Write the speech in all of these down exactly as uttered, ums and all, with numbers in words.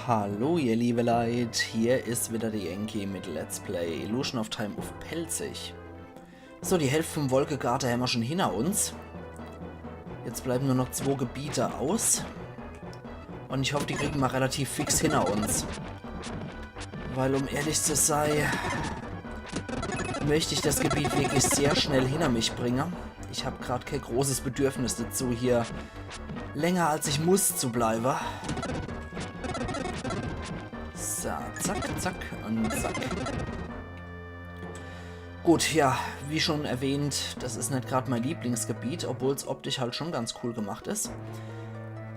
Hallo ihr liebe Leit, hier is wieder de Yankee mit Let's Play Illusion of Time uff Pälzisch. So, die Hälft vum Wolkegarte hämmer schun hinner uns. Jetzt bleiwen nur noch zwo Gebiete aus. Un ich hoff, die kriegen mer relativ fix hinner uns. Weil, um ehrlich zu sei, möcht ich das Gebiet wirklich sehr schnell hinner mich bringe. Ich hab grad kee großes Bedürfnis dazu, hier länger als ich muss zu bleiwe. So, zack, zack un zack. Gut, ja, wie schon erwähnt, das is net grad mein Lieblingsgebiet, obwohl's optisch halt schon ganz cool gemacht is.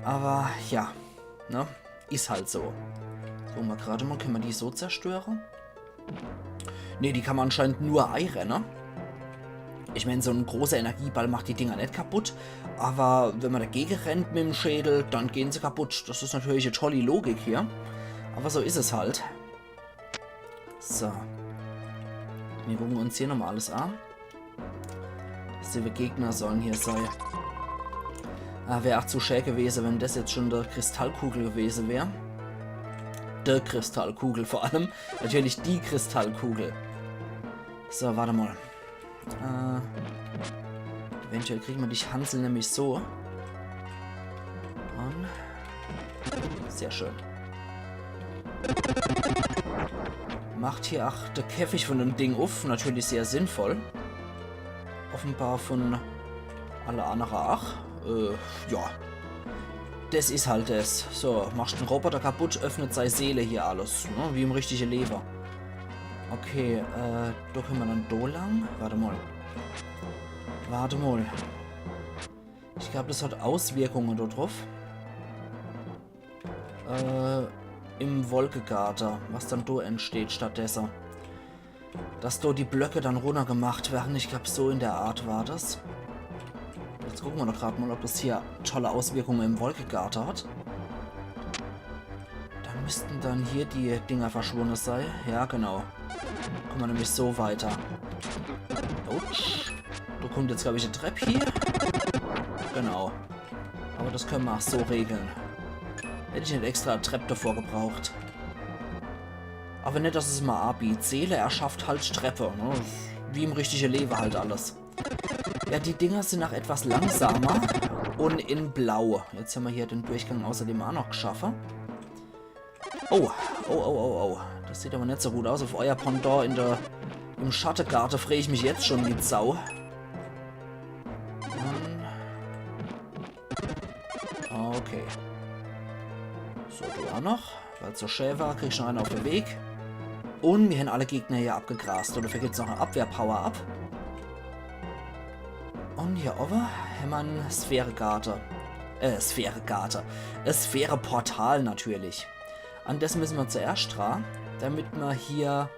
Aber ja, ne, is halt so. Gucke mer grad mal, kenne mer die so zerstöre? Nee, die kann mer anscheinend nur eirenne. Ich mein, so en großer Energieball macht die Dinger net kaputt, aber wenn mer dagege rennt mit'm Schädel, dann gehen se kaputt. Das is natürlich e tolli Logik hier, aber so is es halt. So. Mir gucke uns hier nochmal alles an. Siwwe Gegner sollen hier sei. Ah, wär ach zu schä gewese, wenn das jetzt schon de Kristallkugel gewese wär. De Kristallkugel vor allem. Natürlich die Kristallkugel. So, wart mal. Äh, eventuell kriege mer die Hansel nämlich so. Un sehr schön. Macht hier ach de Käfig von dem Ding uff. Natürlich sehr sinnvoll. Offenbar von alle annere ach. Äh, ja. Das is halt das. So, machst en Roboter kaputt, öffnet sei Seele hier alles. Ne? Wie im richtige Lewe. Okay, äh, do kenne mer dann do lang. Wart mal. Wart mal. Ich glaub, das hat Auswirkunge do druff. Äh, im Wolkegarte, was dann do entsteht stattdesse. Dass do die Blöcke dann runnergemacht werre. Ich glaub, so in der Art war das. Jetzt gucke mer doch grad mal, ob das hier tolle Auswirkunge im Wolkegarte hat. Do müssten dann hier die Dinger verschwunne sei. Ja, genau. Komme mer nämlich so weiter. Autsch. Do kummt jetzt, glaub ich, e Trepp hier. Genau. Aber das kenne mer ach so regle. Hätt ich net extra e Trepp davor gebraucht. Aber net, dass es mal abieht. Seele erschafft halt Treppe, ne? Wie im richtige Lewe halt alles. Ja, die Dinger sind ach etwas langsamer. Un in Blau. Jetzt hämmer hier den Durchgang außerdem ach noch geschaffe. Oh, oh, oh, oh, oh. Das sieht aber net so gut aus. Auf euer Pendant in der, im Schattegarte free ich mich jetzt schon wie Sau. Mann. Okay. So, du ach noch. Weil's so schä war, kriegst noch eine auf de Weg. Un mir hän alle Gegner hier abgegrast. Un dafür gibt's noch e Abwehr-Power-Up. Un hier owwe hämmer en Sphäregarte. Äh, Sphäregarte. E Sphäreportal natürlich. An das müsse mer zuerscht dra, damit mer hier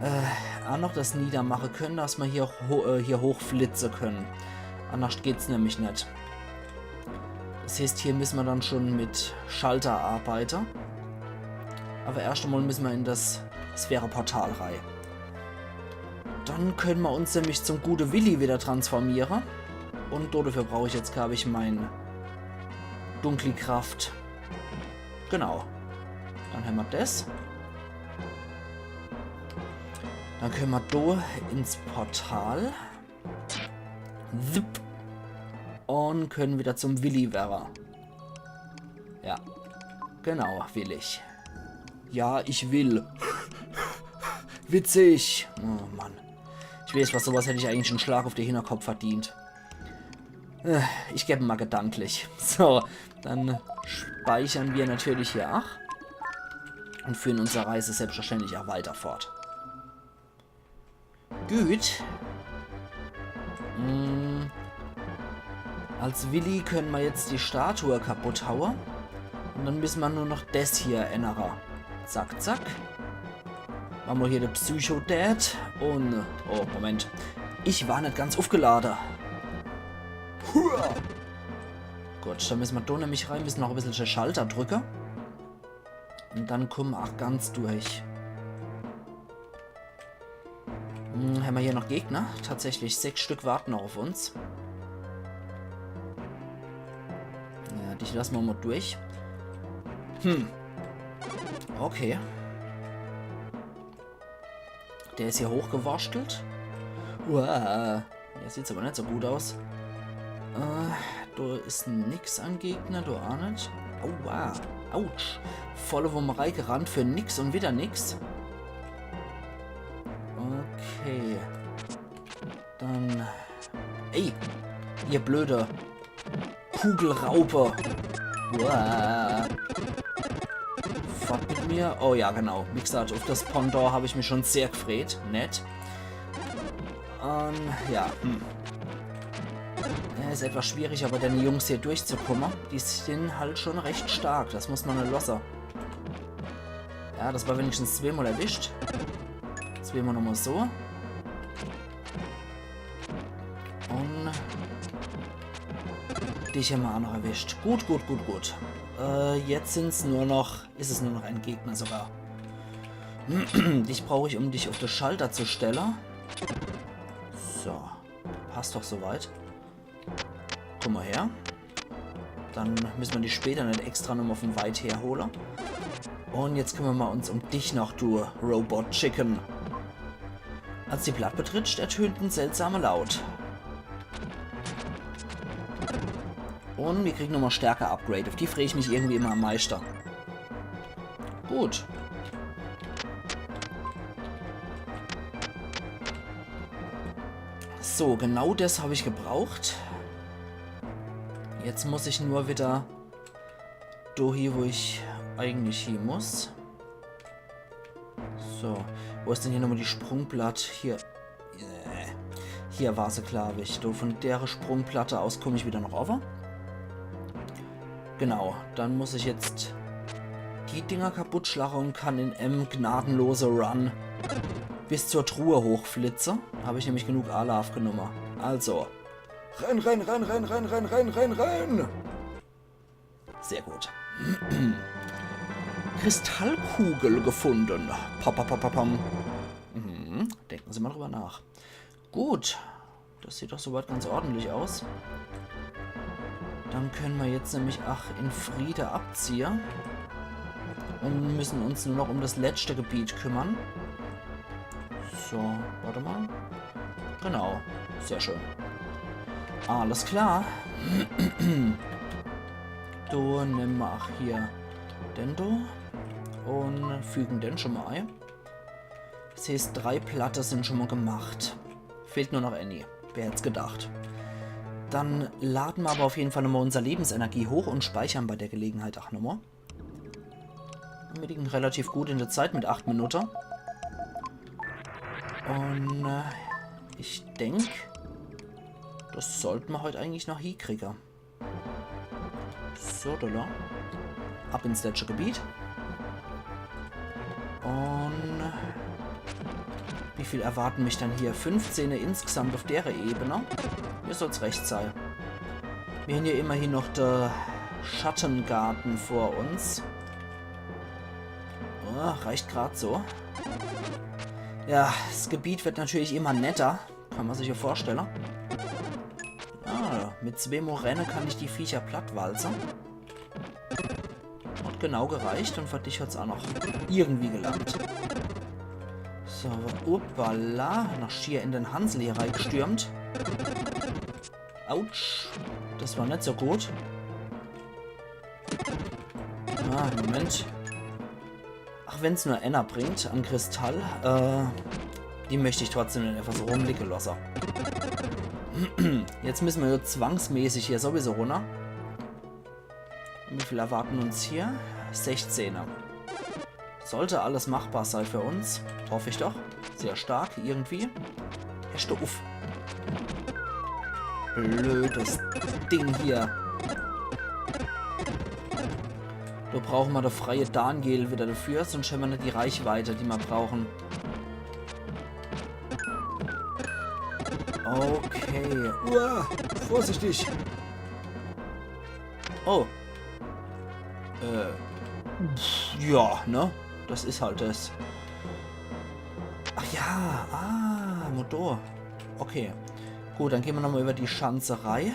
äh, ach noch das niedermache kenne, dass mer hier, ho äh, hier hochflitze kenne. Annerscht geht's nämlich net. Das heeßt, hier müsse mer dann schon mit Schalter arbeite. Aber erscht emol müsse mer in das Sphäreportal rei. Dann kenne mer uns nämlich zum gute Willi wieder transformiere. Un dodefür brauch ich jetzt, glaub ich, mein dunkli Kraft. Genau. Dann hämmer das. Dann kenne mer do ins Portal. Zip. Un kenne wieder zum Willi werre. Ja. Genau, will ich. Ja, ich will. Witzig. Oh Mann. Ich weeß was, sowas hätt ich eigentlich en Schlag auf de Hinterkopf verdient. Äh, ich geb en mal gedanklich. So, dann speichern mer natürlich hier ach. Un führen unsere Reise selbstverständlich ach weiter fort. Gut. Mm. Als Willi kenne mer jetzt die Statue kaputt haue. Un dann müsse mer nur noch das hier ännere. Zack, zack. Mache mer hier de Psycho-Dad. Un, oh, Moment. Ich war net ganz aufgelade. Hua! Gut, dann müsse mer do nämlich rei, müsse noch e bissel Schalter drücke. Un dann kumme mer ach ganz durch. Hm, hämmer hier noch Gegner? Tatsächlich, sechs Stück warte noch auf uns. Ja, dich lasse mer mal durch. Hm. Okay. Der is hier hochgewurschtelt. Uah. Der sieht aber net so gut aus. Äh, do is nix an Gegner, do aa net. Aua. Autsch. Volle Wumme reigerannt für nix und wieder nix. Okay. Dann. Ey! Ihr blöde Kugelraupe! Uah. Fort mit mir. Oh ja, genau. Wie gesagt, auf das Pendant hab ich mich schon sehr gefreut. Nett. Ähm, ja, hm. Ja, is etwas schwierig, aber denne Jungs hier durchzukommen. Die sind halt schon recht stark, das muss man net losse. Ja, das war wenigstens zweemal erwischt. Zweemal nochmal so. Und dich hämmer aa noch erwischt. Gut, gut, gut, gut. Äh, jetzt sind's nur noch, is es nur noch ein Gegner sogar. Dich brauch ich, um dich auf de Schalter zu stelle. So, passt doch soweit. Komm mal her. Dann müssen wir die später net extra nochmal von weit her hole. Und jetzt kümmern wir uns um dich noch, du Robot Chicken. Als die Platt betritt, ertönt ein seltsamer Laut. Und wir kriegen nochmal Stärke-Upgrade. Auf die freu ich mich irgendwie immer am meisten. Gut. So, genau das hab ich gebraucht. Jetzt muss ich nur wieder do hie, wo ich eigentlich hie muss. So, wo is denn hier nochmal die Sprungplatt? Hier. Äh, hier war se, glaub ich. Do von dere Sprungplatte aus komm ich wieder noch owwe. Genau, dann muss ich jetzt die Dinger kaputt schlache und kann in em gnadenlose Run bis zur Truhe hochflitze. Hab ich nämlich genug Aale aufgenumme. Also. Renn, renn, renn, renn! Sehr gut. Kristallkugel gefunden. Pa, pa, pa, pa, pam. Mhm. Denken Sie mal drüber nach. Gut. Das sieht doch soweit ganz ordentlich aus. Dann können wir jetzt nämlich ach in Friede abziehe. Und müssen uns nur noch um das letzte Gebiet kümmern. So, warte mal. Genau, sehr schön. Alles klar. Do nemme mer ach hier den do und fügen den schon mal ein. Das heißt, drei Platte sind schon mal gemacht. Fehlt nur noch Annie. Wer hätt's gedacht? Dann laden wir aber auf jeden Fall nochmal unser Lebensenergie hoch und speichern bei der Gelegenheit ach nochmal. Wir liegen relativ gut in der Zeit mit acht Minuten. Und äh, ich denk, das sollten wir heute eigentlich noch hiekriegen. So, da, da. Ab ins letzte Gebiet. Und wie viel erwarten mich dann hier? Fünfzehn insgesamt auf dere Ebene. Mir soll's recht sein. Wir haben hier immerhin noch de Schattengarten vor uns. Ah, reicht grad so. Ja, das Gebiet wird natürlich immer netter. Kann man sich ja vorstellen. Ah, mit zwei Morenne kann ich die Viecher plattwalze. Hat genau gereicht und für dich hat's auch noch irgendwie gelangt. So, uppala. Noch schier in den Hansel hier reingestürmt. Autsch. Das war nicht so gut. Ah, Moment. Ach, wenn's nur einer bringt an Kristall, äh, die möchte ich trotzdem nicht einfach so rumliegen lassen. Jetzt müssen wir zwangsmäßig hier sowieso runter. Und wie viel erwarten uns hier? Sechzehner. Sollte alles machbar sein für uns. Hoffe ich doch. Sehr stark, irgendwie. Hörst du uff. Blödes Ding hier. Da brauchen wir de freie Daniel wieder dafür, sonst haben wir nicht die Reichweite, die wir brauchen. Okay. Uah, vorsichtig. Oh. Äh. Pff, ja, ne? Das is halt das. Ach ja, ah, Motor. Okay. Gut, dann gehen wir nochmal über die Schanzerei.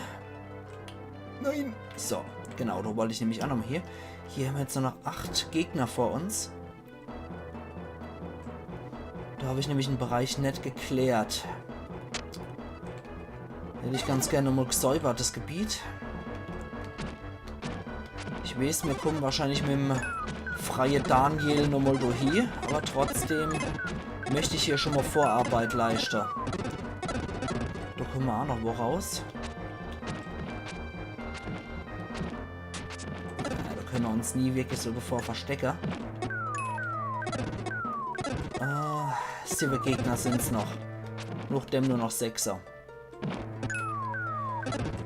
Nein. So, genau, da wollte ich nämlich auch nochmal hier. Hier haben wir jetzt nur noch acht Gegner vor uns. Da hab ich nämlich en Bereich net geklärt. Hätt ich ganz gern nochmal gesäubert, das Gebiet. Ich weeß, mir kommen wahrscheinlich mit em freie Daniel nochmal do hie, aber trotzdem möcht ich hier schon mal Vorarbeit leischte. Da kommen wir auch noch wo raus. Ja, da können wir uns nie wirklich so davor verstecken. Äh, sieben Gegner sind's noch. Nochdem nur noch sechser.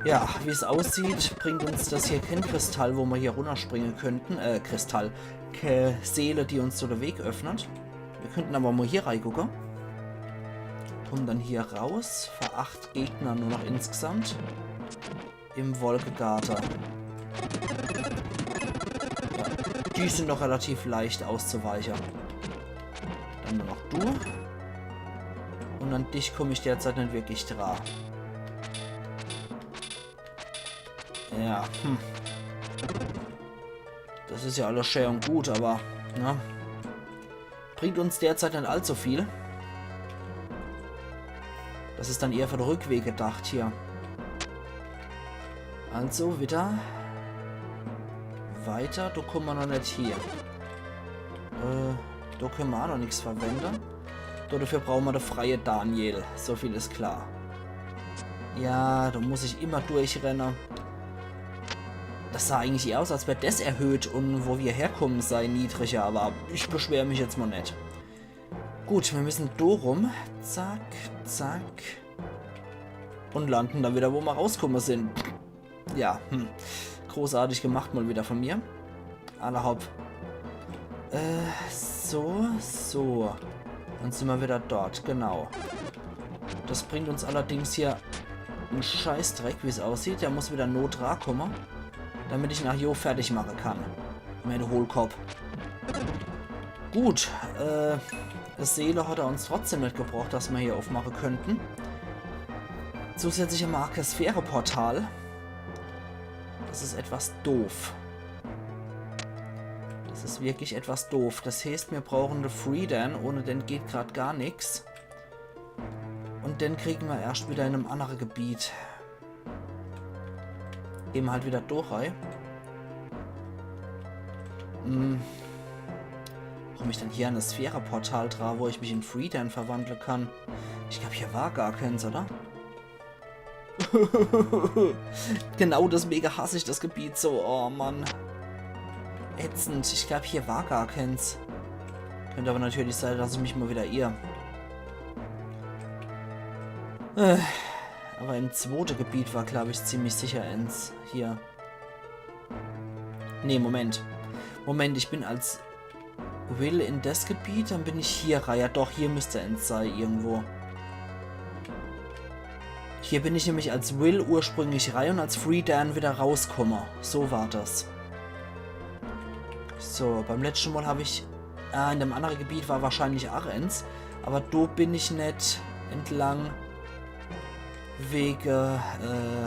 Ja, wie es aussieht, bringt uns das hier kein Kristall, wo wir hier runterspringen könnten. Äh, Kristall. Ke Seele, die uns so den Weg öffnet. Wir könnten aber mal hier reingucken. Kommen dann hier raus. Für acht Gegner nur noch insgesamt. Im Wolkegarte. Ja, die sind noch relativ leicht auszuweichen. Dann nur noch du. Und an dich komm ich derzeit net wirklich dra. Ja, hm. Das is ja alles schä und gut, aber, ne? Bringt uns derzeit net allzu viel. Das is dann eher für den Rückweg gedacht hier. Also wieder weiter, da kommen wir noch net hier. Äh, da können wir auch noch nichts verwenden. Da, dafür brauchen wir den freie Daniel, so viel is klar. Ja, da muss ich immer durchrennen. Das sah eigentlich eher aus, als wär das erhöht und wo wir herkommen, sei niedriger, aber ich beschwer mich jetzt mal net. Gut, wir müssen do rum. Zack, zack. Und landen dann wieder, wo wir rauskommen sind. Ja, hm. Großartig gemacht mal wieder von mir. Alla hopp. Äh, so, so. Dann sind wir wieder dort, genau. Das bringt uns allerdings hier en Scheißdreck, wie's aussieht. Der muss wieder not dra kommen, damit ich en aach jo fertig machen kann. Mei, du Hohlkopp. Gut, äh, Seele hat er uns trotzdem net gebracht, dass wir hier aufmachen könnten. Zusätzlich haben wir aach kein Sphäre-Portal. Das is etwas doof. Das is wirklich etwas doof. Das heißt, wir brauchen de Freedan. Ohne den geht grad gar nix. Und den kriegen wir erscht wieder in em annere Gebiet. Gehen wir halt wieder durch, ey. Hm. Komm ich dann hier an das Sphäre-Portal dra, wo ich mich in Freedan verwandeln kann? Ich glaub, hier war gar keins, oder? Genau deswegen hasse ich das Gebiet so. Oh Mann. Ätzend. Ich glaub, hier war gar keins. Könnte aber natürlich sein, dass ich mich mal wieder irr. Äh, aber im zweiten Gebiet war, glaub ich, ziemlich sicher eins. Hier. Nee, Moment. Moment, ich bin als Will in das Gebiet, dann bin ich hier rein. Ja doch, hier müsste eins sei irgendwo. Hier bin ich nämlich als Will ursprünglich rein und als Freedan wieder rauskomme. So war das. So, beim letzten Mal hab ich... Ah, in dem anderen Gebiet war wahrscheinlich aach eins. Aber do bin ich net entlang wege... Äh,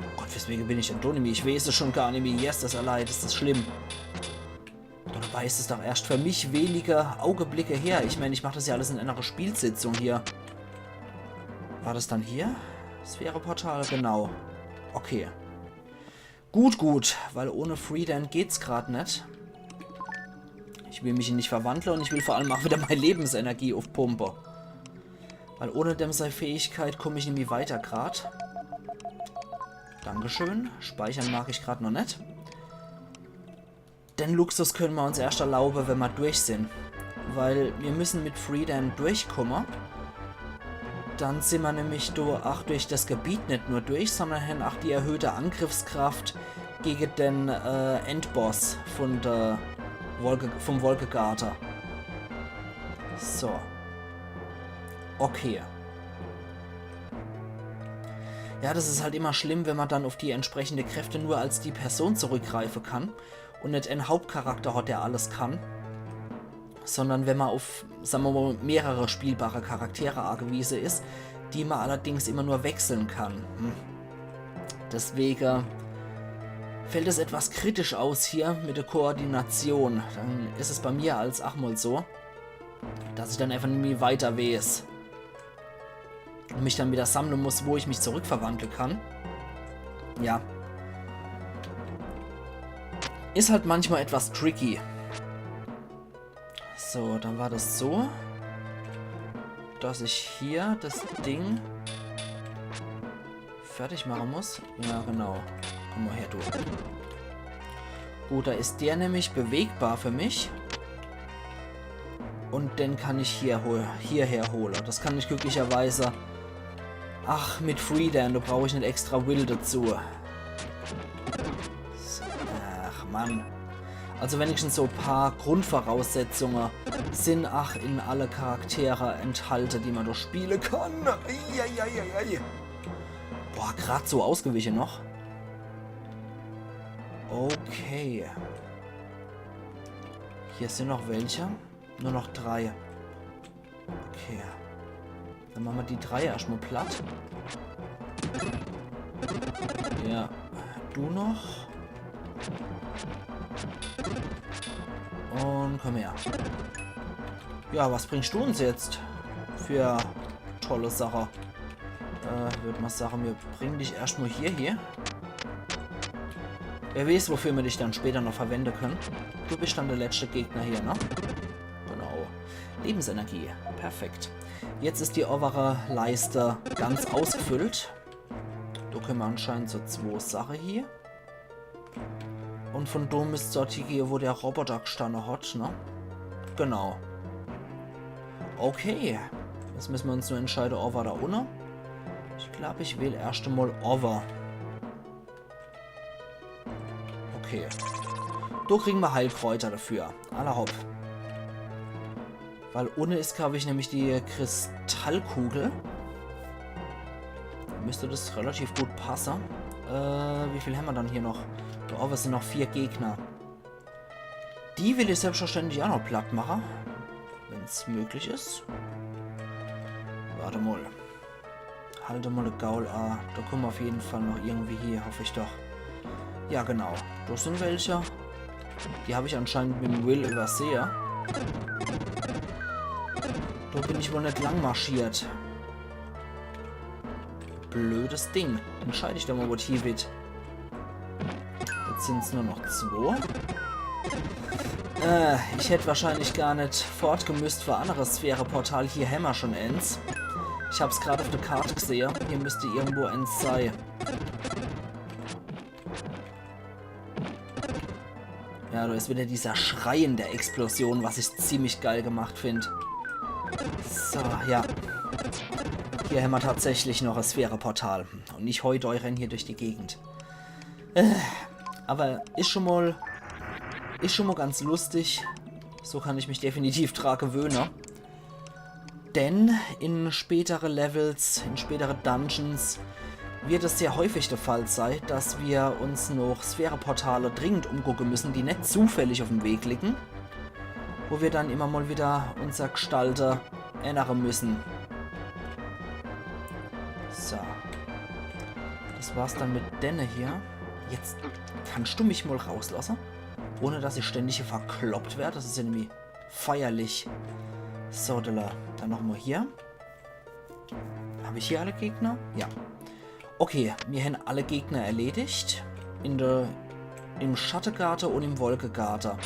oh Gott, weswegen bin ich denn do nimmi? Ich weiß es schon gar nimmi. Yes, das allein, das is schlimm. Dabei is es doch erscht für mich wenige Augeblicke her. Ich mein, ich mach das ja alles in einer Spielsitzung hier. War das dann hier? Sphäre-Portal, genau. Okay. Gut, gut, weil ohne Freedan geht's grad net. Ich will mich net verwandle und ich will vor allem aach wieder mei Lebensenergie uffpumpe. Weil ohne dem sei Fähigkeit komm ich nimmi weiter grad. Dankeschön. Speichern mag ich grad noch net. Den Luxus können wir uns erscht erlaube, wenn wir durch sind. Weil wir müssen mit Freedan durchkomme. Dann sind wir nämlich do, aach durch das Gebiet net nur durch, sondern haben aach die erhöhte Angriffskraft gegen den, äh, Endboss von der Wolke, vom Wolkegarte. So. Okay. Ja, das is halt immer schlimm, wenn man dann auf die entsprechende Kräfte nur als die Person zurückgreifen kann und net en Hauptcharakter hat, der alles kann, sondern wenn man auf, sagen wir mal, mehrere spielbare Charaktere angewiesen is, die man allerdings immer nur wechseln kann. Hm. Deswegen fällt es etwas kritisch aus hier mit der Koordination. Dann is es bei mir als aach mal so. Dass ich dann einfach nimmi weiter weeß. Und mich dann wieder sammle muss, wo ich mich zurückverwandle kann. Ja. Is halt manchmal etwas tricky. So, dann war das so, dass ich hier das Ding fertig machen muss. Ja, genau. Komm mal her, du. Gut, da is der nämlich bewegbar für mich. Und den kann ich hier hol hierher hole. Das kann ich glücklicherweise. Ach, mit Freedan, da brauch ich net extra Will dazu. So, ach, Mann. Also wenigstens so paar Grundvoraussetzungen sind ach in alle Charaktere enthalte, die man da spiele kann. Eieieiei. Boah, grad so ausgewiche noch. Okay. Hier sind noch welche. Nur noch drei. Okay. Dann machen wir die drei erstmal platt. Ja. Du noch. Und komm her. Ja, was bringst du uns jetzt für tolle Sache? Äh, würd mal sagen, wir bringen dich erstmal hier, hier. Wer weiß, wofür wir dich dann später noch verwenden können. Du bist dann der letzte Gegner hier, ne? Genau. Lebensenergie. Perfekt. Jetzt ist die obere Leiste ganz ausgefüllt. Da können wir anscheinend so zwei Sachen hier. Und von da müsst dort hier, wo der Roboter gestanden hat, ne? Genau. Okay. Jetzt müssen wir uns nur entscheiden, over oder unne. Ich glaub, ich wähl erst einmal over. Okay. Da kriegen wir Heilkräuter dafür. Alla hopp. Weil unne ist, glaub ich, nämlich die Kristallkugel. Da müsste das relativ gut passen. Äh, wie viel haben wir dann hier noch? Da oben sind noch vier Gegner. Die will ich selbstverständlich auch noch platt machen, wenn's möglich ist. Warte mal. Halt mal de Gaul a. Da kommen wir auf jeden Fall noch irgendwie hier, hoffe ich doch. Ja, genau. Da sind welche. Die habe ich anscheinend mit dem Will übersehe. Da bin ich wohl nicht lang marschiert. Blödes Ding. Entscheide ich doch mal, wo hier wird. Jetzt sind's nur noch zwei. Äh, ich hätt wahrscheinlich gar net fort gemüsst für anderes Sphäre-Portal. Hier hämmer schon eins. Ich hab's grad auf der Karte gesehe. Hier müsste irgendwo eins sei. Ja, da ist wieder dieser Schrei in der Explosion, was ich ziemlich geil gemacht find. So, ja. Hier hämmer tatsächlich noch e Sphäre-Portal. Und nicht heute, ich renn hier durch die Gegend. Äh, aber is schon mal, is schon mal ganz lustig. So kann ich mich definitiv dra gewöhne. Denn in spätere Levels, in spätere Dungeons wird es sehr häufig der Fall sei, dass wir uns noch Sphäre-Portale dringend umgucke müssen, die net zufällig auf dem Weg liegen, wo wir dann immer mal wieder unser Gestalte ändere müssen. So. Das war's dann mit denne hier. Jetzt kannst du mich mal rauslassen? Ohne dass ich ständig hier verkloppt werde. Das ist irgendwie feierlich. So, Dilla. Dann nochmal hier. Hab ich hier alle Gegner? Ja. Okay, wir haben alle Gegner erledigt. In der, im Schattegarte und im Wolkegarte.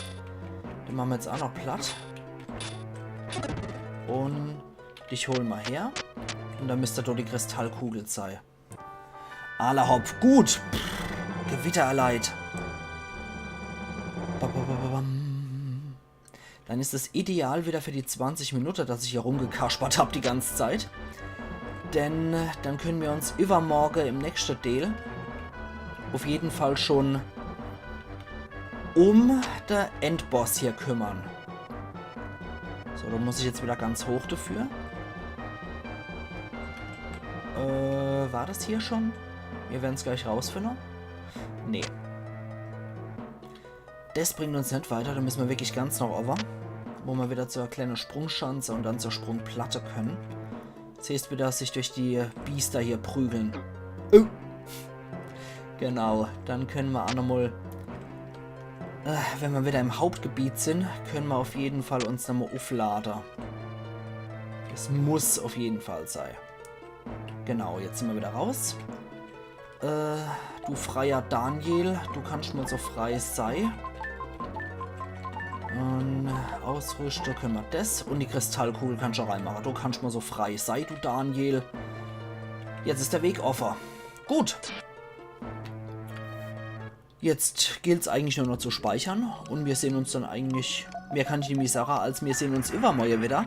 Den machen wir jetzt auch noch platt. Und dich holen wir her. Und dann müsste da die Kristallkugel sein. Alla hopp. Gut. Pff, Gewitter erleid. Ba, ba, ba, ba, bam. Dann ist es ideal wieder für die zwanzig Minuten, dass ich hier rumgekaspert hab die ganze Zeit. Denn äh, dann können wir uns übermorgen im nächsten Teil auf jeden Fall schon um der Endboss hier kümmern. So, da muss ich jetzt wieder ganz hoch dafür. Äh, war das hier schon? Wir werden's gleich rausfinden. Nee. Das bringt uns net weiter, da müssen wir wirklich ganz nach oben, wo wir wieder zur kleinen Sprungschanze und dann zur Sprungplatte können. Das heißt wieder, sich durch die Biester hier prügeln. Oh. Genau, dann können wir auch nochmal Äh, wenn mer wieder im Hauptgebiet sin, kenne mer uff jeden Fall uns nochmol ufflade. Des muss uff jeden Fall sei. Genau, jetzt sin mer wieder raus. Äh, du freier Daniel, du kannst mol so frei sei. Un ausrüschte kenne mer des. Un die Kristallkugel kannst du reinmache. Du kannst mol so frei sei, du Daniel. Jetzt is de Weg offe. Gut. Jetzt gilt's eigentlich nur noch zu speichere un mir sehn uns dann eigentlich, mehr kann ich nimmi sage, als mir sehn uns iwwermorje wieder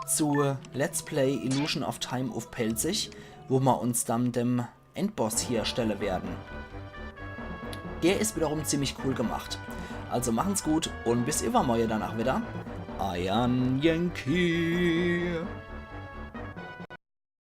zu Let's Play Illusion of Time uff Pälzisch, wo mer uns dann dem Endboss hier stelle werden. Der is wiederum ziemlich cool gemacht. Also machen's gut un bis iwwermorje danach wieder. Eiern Yankee.